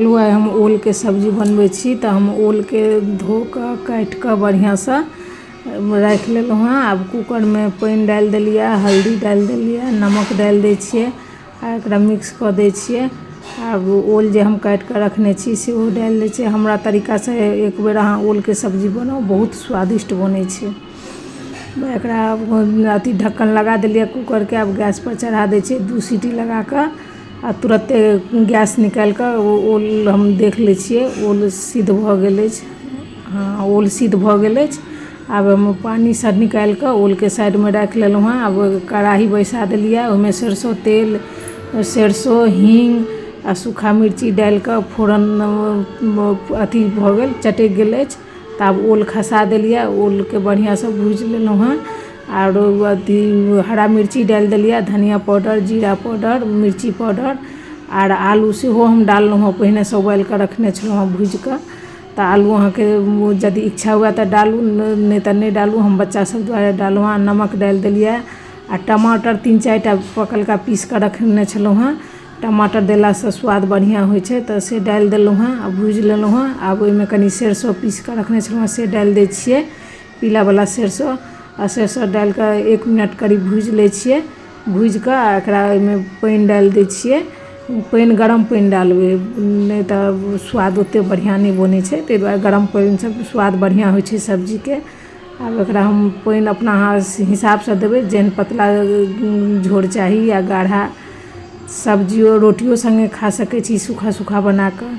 चलू आइ हम ओलके सब्जी बनबै छी तऽ हम ओलके धो कऽ काटि कऽ बढ़िआँसँ राखि लेलहुँ हँ। आब कूकरमे पानि डालि देलियै, हल्दी डालि देलियै, नमक डालि दै छियै आ एकरा मिक्स कऽ दै छियै। आब ओल जे हम काटि कऽ रखने छी सेहो डालि दै छियै। हमरा तरीकासँ एक बेर अहाँ ओलके सब्जी बनाउ, बहुत स्वादिष्ट बनै छै। एकरा अथी ढक्कन लगा देलियै कूकरके। आब गैसपर चढ़ा दै छियै, 2 सीटी लगा कऽ आ तुरन्ते गैस निकालि कऽ ओ ओल हम देख लै छियै, ओल सिद्ध भऽ गेल अछि। हँ, ओल सिद्ध भऽ गेल अछि। आब ओहिमे पानिसँ निकालि कऽ ओलके साइडमे राखि लेलहुँ हँ। आब कड़ाही बैसा देलियै, ओहिमे सरिसो तेल, सरिसो, हींग आ सूखा मिर्ची डालि कऽ फोरन अथी भऽ गेल, चटकि गेल अछि तऽ आब ओल खसा देलियै। ओलके बढ़िआँसँ भूजि लेलहुँ हँ। आरो अथी हरा मिर्ची डालि देलियै, धनिया पाउडर, जीरा पाउडर, मिर्ची पाउडर आर आलू सेहो हम डाललहुँ हँ। पहिनेसँ उबालि कऽ रखने छलहुँ हँ भूजि कऽ। तऽ आलू अहाँके यदि इच्छा हुए तऽ डालू, नहि तऽ नहि डालू। हम बच्चा सब दुआरे डाललहुँ हँ। नमक डालि देलियै आ टमाटर 3-4 टा पकलका पीस कऽ रखने छलहुँ हँ। टमाटर देलासँ स्वाद बढ़िआँ होइ छै, तऽ से डालि देलहुँ हँ आ भूजि लेलहुँ हँ। आब ओहिमे कनि सरिसो पीस कऽ रखने छलहुँ हँ से डालि दै छियै, पीलावला सरिसो। आ सरिसो डालि कऽ 1 मिनट करीब भूजि लै छियै। भूजि कऽ आ एकरा ओहिमे पानि डालि दै छियै। पानि, गरम पानि डालबै, नहि तऽ स्वाद ओतेक बढ़िआँ नहि बनै छै। ताहि दुआरे गरम पानिसँ स्वाद बढ़िआँ होइ छै सब्जीके। आब एकरा हम पानि अपना हिसाबसँ देबै, जेहन पतला झोर चाही या गाढ़ा। सब्जियो रोटियो सङ्गे खा सकै छी सूखा सूखा बना कऽ।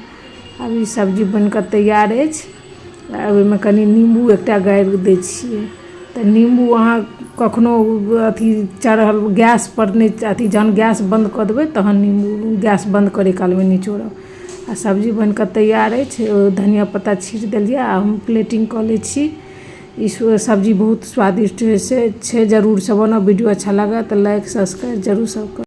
आब ई सब्जी बनि कऽ तैयार अछि। आब ओहिमे कनि निम्बू एकटा गाड़ि दै छियै। तऽ निम्बू अहाँ कखनो अथी चढ़ल गैसपर नहि अथी, जहन गैस बन्द कऽ देबै तहन निम्बू गैस बन्द करै कालमे निचोड़ब। आ सब्जी बनि कऽ तैयार अछि। धनिया पत्ता छीट देलियै आ हम प्लेटिंग कऽ लै छी। ई सब्जी बहुत स्वादिष्ट छै, जरूरसँ बनाउ। वीडियो अच्छा लागत तऽ लाइक, सब्सक्राइब जरूर सब करू।